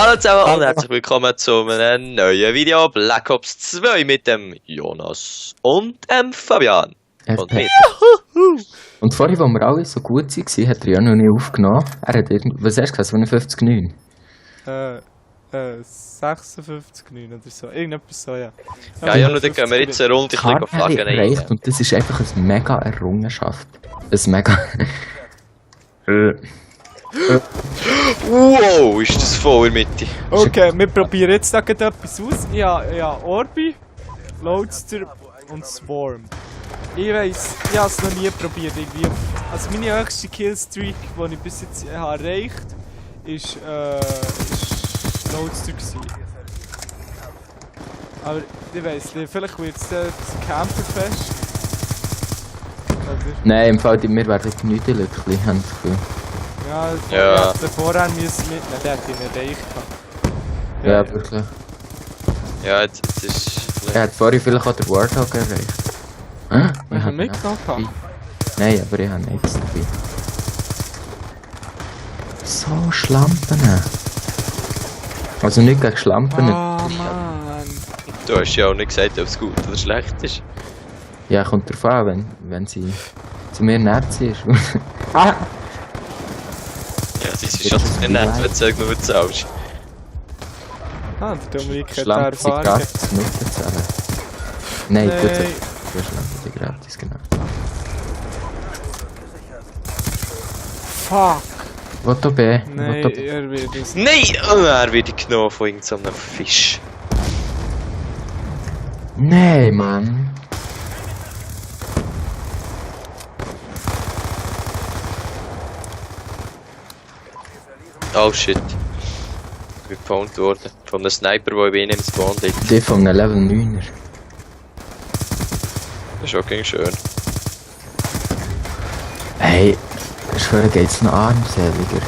Hallo zusammen und herzlich willkommen zu einem neuen Video Black Ops 2 mit dem Jonas und dem Fabian. Und mit. Und vorhin, wo wir alle so gut waren, hat er ja noch nicht aufgenommen. Er hat was hast du gesagt, 52,9? 56,9 oder so. Irgendetwas so, ja. Ja, und dann gehen wir jetzt eine Runde Flaggen rein. Und das ist einfach eine mega Errungenschaft. Ein mega... Wow, ist das voll in der Mitte. Okay, wir probieren jetzt da gerade etwas aus. Ja, Orbi, Loadster und Swarm. Ich weiss, ich habe es noch nie probiert irgendwie. Also meine höchste Killstreak, die ich bis jetzt habe erreicht habe, ist Loadster gewesen. Aber ich weiss nicht, vielleicht wird es das Camperfest. Nein, im Fall, wir werden nicht glücklich, habe ich das Gefühl. Ja, den Vorhang müssen mitnehmen, der hat ihn erreicht. Ja, wirklich. Ja, jetzt ist... Er hat vorhin vielleicht auch den Warthog erreicht. Hast du mitgenommen? Nein, aber ich habe nichts dabei. So, Schlampen. Also nicht gegen Schlampen. Oh Mann. Du hast ja auch nicht gesagt, ob es gut oder schlecht ist. Ja, kommt drauf an, wenn sie zu mir nett ist. Ja, das ist schon nicht nett, wenn du es nur zahlst. Der Dominik hat Schlampen sind Erfahrung. gratis mitzuzahlen. Nein, gut, für Schlampen sind gratis, genau. Fuck! Woto B? Nein, Woto B? er wird es. Nein! Oh, er wird genommen von irgendeinem Fisch. Nein, Mann! Oh shit. Ich bin gefound worden. Von einem Sniper, der bei ihnen im Spawn liegt. Die von einem Level 9er. Das ist auch ganz schön. Hey, schwöre geht's noch armseliger.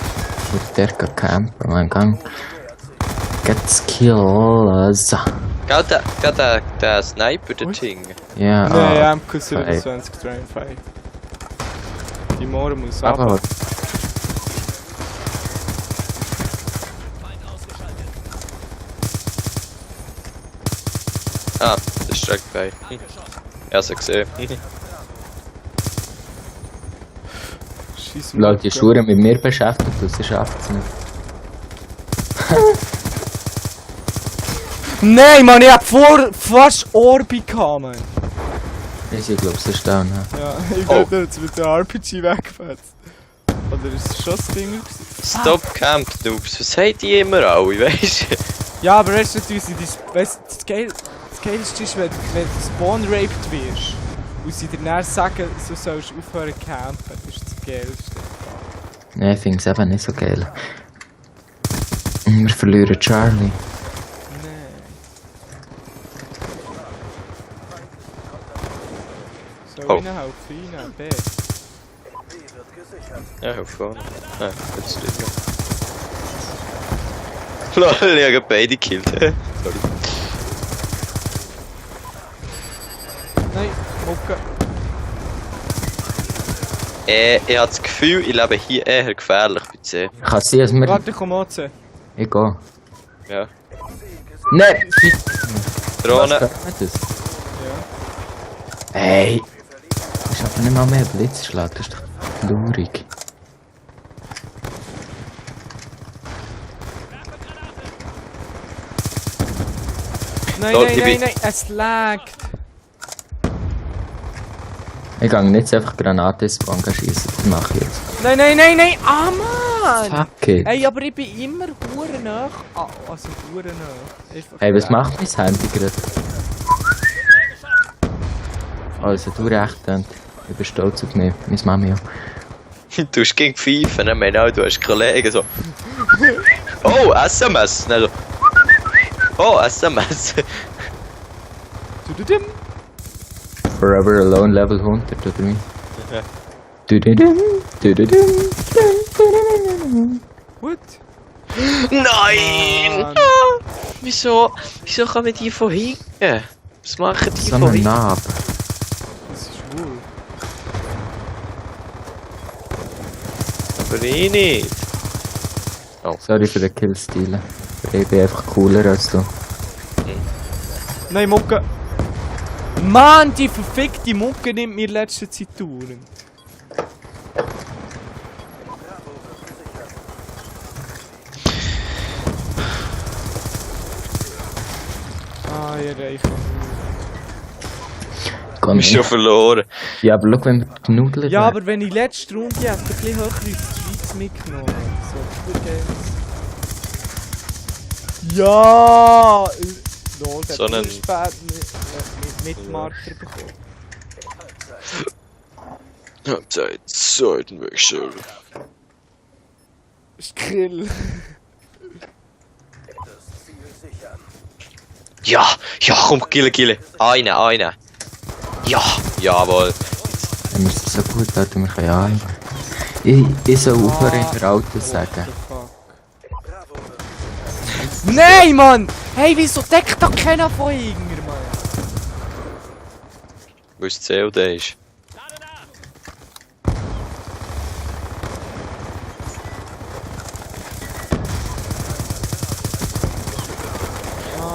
Wird der campen, mein Gang. Get's kills. Gell, der Sniper, der Ting. Ja, Nein, MQ27 Train. Die Moore muss ab. aber... Ah, das ist direkt bei. Er hat es gesehen. Scheiss Laut die Schuhe mit mir beschäftigt, und sie schafft's nicht. Nein, Mann, ich hab fast Orbi gehabt, Mann. Ich glaube, sie ist down. Ja, ich bin jetzt mit der RPG weggefetzt. Oder ist es schon das Ding? Stop Camp Noobs, was sagt die immer alle, weißt du? Ja, aber weißt du, das Geilste ist, wenn du spawn-raped wirst und sie dir dann sagen, du sollst aufhören zu campen. Das ist das Geilste. Nein, ich finde es eben nicht so geil. Wir verlieren Charlie. Nein. Soll ich helfen? Rein, B. Ja, auf vorne. Nein, jetzt nicht mehr. Lol, ich habe beide gekillt. Sorry. Nein, Mucke. Ich habe das Gefühl, ich lebe hier eher gefährlich bei C. Kann sein, dass wir... Warte, komm auch zu. Ich gehe. Ja. Nein! Drohne. Was das? Ja. Hey! Ich schaffe nicht mal mehr Blitzschlag, das ist doch traurig. Nein, es laggt. Ich gehe nicht einfach Granaten ins Bank schießen, das mache ich jetzt. Nein! Ah, Mann! Fuck it! Hey, aber ich bin immer hure nach. Also hure nach. Hey, was macht mein Handy gerade? Also, du recht, ich bin stolz auf mich, meine Mami auch. Du hast gegen pfeifen, ne? Menno, du hast Kollegen so. Oh, SMS! Nein, so. Oh, SMS! Dududim. Forever Alone Level 100 oder wie? Ja. What? Nein! Mann. Ah, wieso kommen die von hinten? Was machen die So von ein hinten? Nab. Das ist schwul. Aber ich nicht. Oh. Sorry für den Killstil. Ich bin einfach cooler als du. Nein, Mucke. Mann, die verfickte Mucke nimmt mir letzte Zeit Touren. Ah, ihr reicht. Kann Ist schon verloren. Ja, aber schau, wenn wir die Nudeln... Ja, aber wenn ich letzte Runde hätte, ein bisschen höher in die Schweiz mitgenommen. So, gut geht's. Ja! Lol, der So einen- hat spät mit Marker bekommen. Seitenwechsel. Skill. Ja, ja, komm, Gille. Eine. Ja, jawohl. Wir müssen so gut halten, wir können ja anheben. Ich soll aufhören, in der Auto sagen. Nein, Mann! Hey, wieso deckt da keiner von irgendwer, Mann? Wo es COD ist.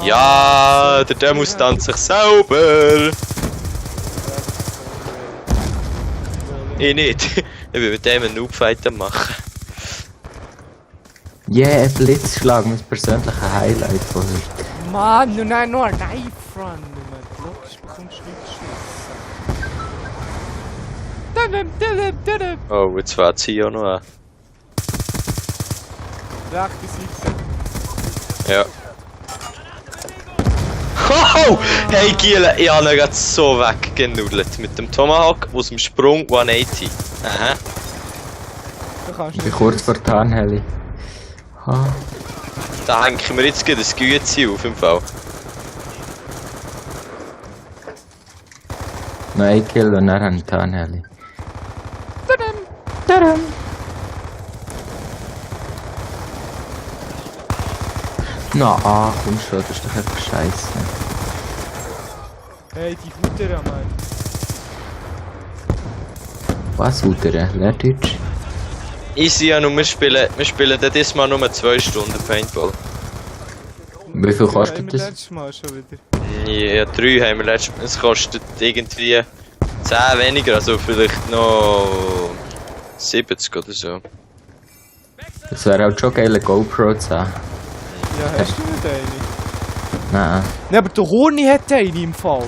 Ja, der Demos tanzt sich sauber. Ich nicht. Ich will mit dem einen Noobfight machen. Yeah, ein Blitzschlag, mein persönliches Highlight von heute. Mann, und nein, nur ein Knife Run. Logisch bekommst du nicht geschossen. Oh, jetzt fährt sie ja noch an. Rechte Seite. Ja. Hoho! Hey Giele, ich habe ihn gerade so weggenudelt. Mit dem Tomahawk aus dem Sprung 180. Aha. Da kannst Ich du bin nicht. kurz vor Tarnheli. Ha. Da hänge ich mir jetzt gerade ein Güezi auf im Fall. Noch ein Kill und dann habe ich Tarnheli. Na, komm schon, das ist doch einfach scheiße. Hey, die Futter, Mann. Was, Udere? Lehrdeutsch? Easy, ja, und wir spielen dann diesmal nur 2 Stunden Paintball. Wie viel Ja, kostet immer das? letztes Mal schon wieder. Ja, 3 haben wir letztes Mal. Es kostet irgendwie 10 weniger, also vielleicht noch 70 oder so. Das wäre halt schon geil, eine GoPro zu haben. Ja, hast du nicht eine? Nein. Nein, aber der Horny hat eine im Fall.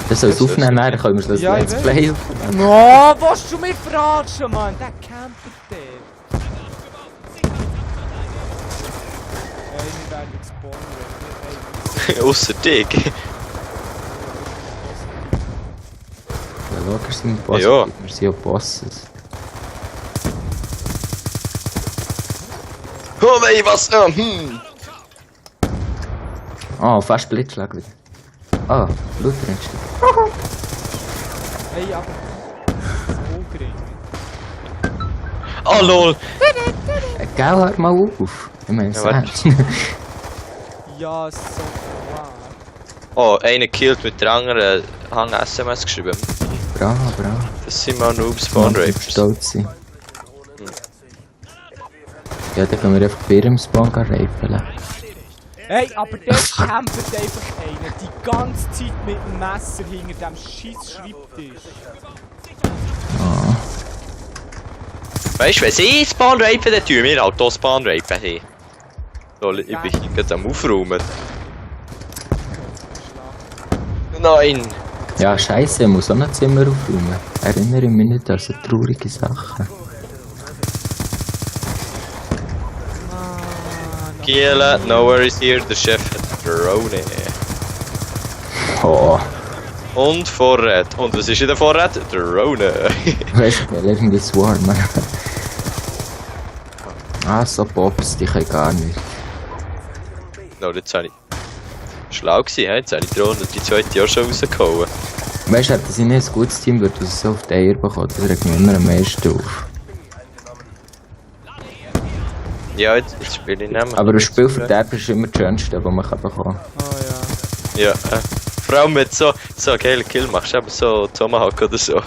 Das soll es aufnehmen, dann können wir das Ja, ich Let's weiß. Play aufnehmen. No, was du mich fragst, Mann? Der camper der. Hey, wir werden gespawnt. Ausser dich. Ja, logisch sind wir Bosses. Ja. Wir sind ja Bosses. Oh nein, was? Ah, fast Blitzschlag wieder. Ah, Blutbrennstück. Hey, aber. So gering. Oh lol. Geh halt mal auf. Ich meine, Ja, warte. es Ja, so klar. Oh, einer killt mit der anderen Hang SMS geschrieben. Bravo, bravo. Das sind mal Noobs Spawn Man darf Rapers. stolz sein. Ja, dann können wir einfach bei ihrem Spawn rapen. Hey, aber der kämpft einfach einer die ganze Zeit mit dem Messer hinter dem scheiß Schreibtisch. Weißt du, wenn sie Spawn rapen, dann tun wir halt auch Spawn rapen. Hey. Lol, ich bin hier gerade am Aufräumen. Nein! Ja, scheiße, ich muss auch noch Zimmer aufräumen. Erinnere mich nicht an so traurige Sachen. Giele, no worries here, der Chef hat Drone. Oh, Und Vorrat. Und was ist in der Vorrat? Drone. weißt du, irgendwie Swarm. Ah, so Bobs, die können gar nicht. No, jetzt habe ich... Schlau gewesen, he? Jetzt habe ich die Drohne die zweite auch schon rausgehauen. Weißt du, hätten sie nicht ein gutes Team, würde es so auf die Eier bekommen, das regt mich immer am meisten auf. Ja, jetzt spiele ich nämlich. Aber ein Spielverderber ist immer das Schönste, was man bekommen kann. Oh ja. Ja, vor allem mit so einen geilen Kill machst du eben so Tomahawk oder so.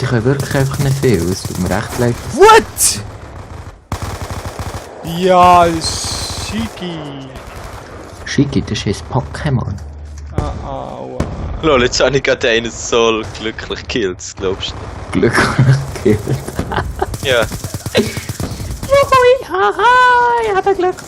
die können wirklich einfach nicht viel. Es tut mir echt leid. What? Ja, Shiki. Shiki, das ist ein Pokémon. Aua. Lol, jetzt habe ich gerade einen so glücklich gekillt, glaubst du? Glücklich. Ja. Juhui, haha, ich habe glücklich.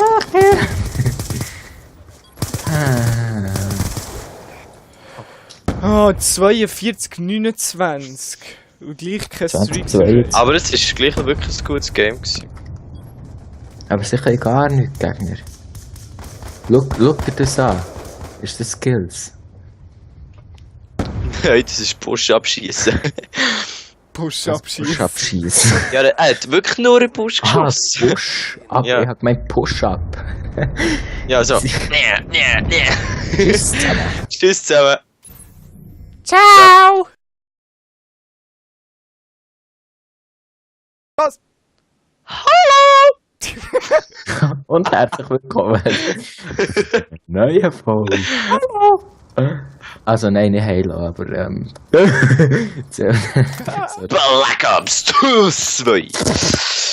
Ah, 42, 29. Und gleich kein 20, Streak. Aber es ist gleich wirklich ein gutes Game gewesen. Aber sie können gar nichts, Gegner. Schau dir das an. Ist das Skills? Nein, das ist Push-Up-Schießen. Push-Up schießen. Push-Up schießen. Ja, er hat wirklich nur einen Push geschossen. Push-Up. Ja. Ich hab gemeint Push-Up. Ja, so. Nee. Tschüss zusammen. Tschüss zusammen. Ciao! Was? Und herzlich willkommen. Neue Folge. Hallo. Also nein, nicht Halo, aber so. Black Ops 2.